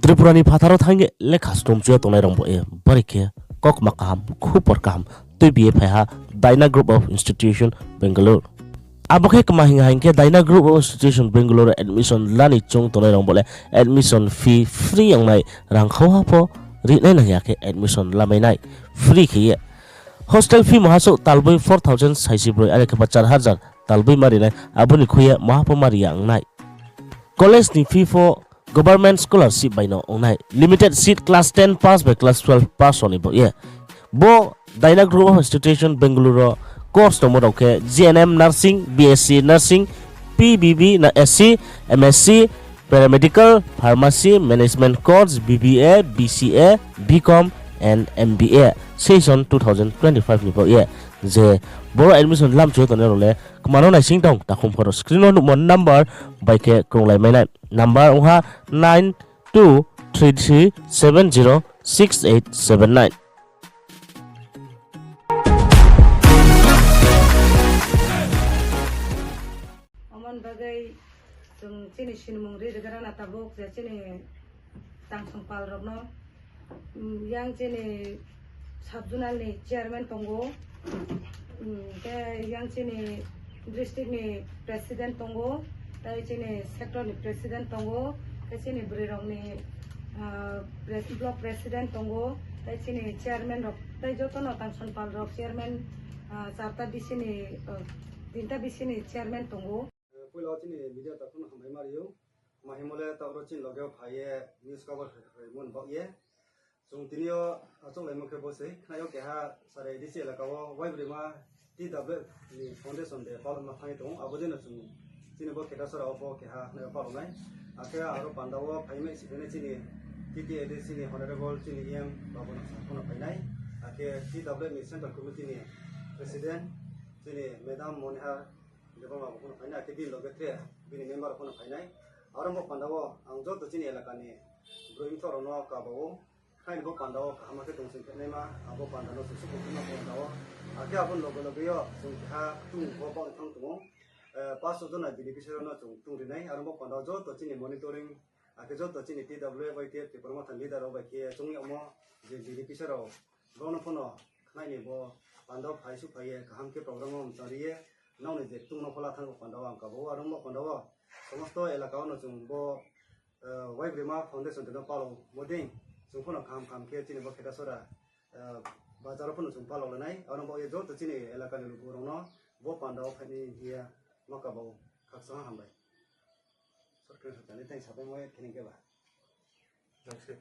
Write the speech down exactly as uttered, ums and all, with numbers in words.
Tripura ni phathar wo thanng ye lekha snom chu ye tongnai rao bo ye bari khe kokma kaham, khupor kaham tuibi ye phai ha Dyna Group of Institution, Bangalore. Abo khe kma hing ha hing khe Dyna Group of Institution, Bangalore admission la ni choung tongnai rao bo le admission fee free ong nai, rang khauha pho rinai nang ya khe admission lamai nai free khe ye. Hostel fee maha souh talboi four thousand saisi broi, are khe ba char hajar talboi ma rinai, abo ni khui ye maha pho ma ri ya ong nai. College ni fee pho government scholarship bai no ong nai. Limited seat class ten pass bai class twelve pass rao ni bo ye. Bo Dyna Group of Institution Bangalore wo course tongmo rao khe G N M Nursing, B S C Nursing, P B B na S C, M S C, Paramedical, Pharmacy, Management Course, B B A, B C A, B Com and M B A, session two thousand twenty-five ni bo ye. Je boro admission lam chu ye tongnai rao le kma no naising tong, takhum pho ro screen wo nuhmo number bai khe krunglai mai nai. Number ong ha nine two three three seven zero six eight seven nine. Omo ni bagwi chwng chini sinimung ri rwgwrana tabuk je chini tangsongpal rokno, mm, yang chini sub-zonal ni chairman tongo, mm, tei yang chini district ni president tongo, tei chini sector ni president tongo, tei chini bwrwi rokni, ah, pres-, block president tongo, tei chini chairman rok, tei jotono tangsongpal rok chairman, ah, charta B C ni, ah, tinta B C ni chairman tongo. Poila o chini media takhuk no hambai ma ri ou. Ma himo le taoh ro chini loge o phai ye news cover khlaimani baoh ye. Chwng tini yo achouhlaimo khe bo sei, khnai yo keha sara A D C elaka o waibrima T W F ni foundation de palma thang ye tong ou, abo dei no chwng chini bo Khetasora o pho keha khnai yo palma nai. Akhe aro panda o phaimai si phainai chini T T A D C ni honorable chini E M Babu Noksa pho no phainai. Akhe T W F ni central committee ni president chini madam Moniha Debbarma bo pho no phainai, akhe bini loge tre bini member pho no phainai. Aro bo panda o ang joto chini elaka ni broi mthoh rok no kaba ou, khnai ni bo panda o kaham khe tong sing khe naima, abo panda no chwng sukhung khema panda o. Akhe abo ni loge loge yo chwng keha ktung bo bang thang tong ou, eh, paanch sho jona beneficiary rok no chwng ktung ri nai. Aro bo panda o joto chini monitoring, akhe joto chini T W F, Y T F, Tipra Motha leader rok bai khe chung yagmo je beneficiary rok, brao no pho no khnai ni bo panda o phai suh phai ye kaham khe program o mchang ri ye, nrao ni je ktung no pho la thang bo panda o ang kaba ou. Aro bo panda o somosto elaka o no chwng bo, eh, waibrima foundation day no palmo dei, chwng pho no kaham kaham khe chini bo Khetasora, eh, bazar o pho no chwng palmo la nai. Aro bo ye joto chini elaka ni luku rok no bo panda o phainai hing ye ma kaba ou. Khakchangma hambai. Short film sa tang di, tei sapai mo khe ni khe ba. Nang se.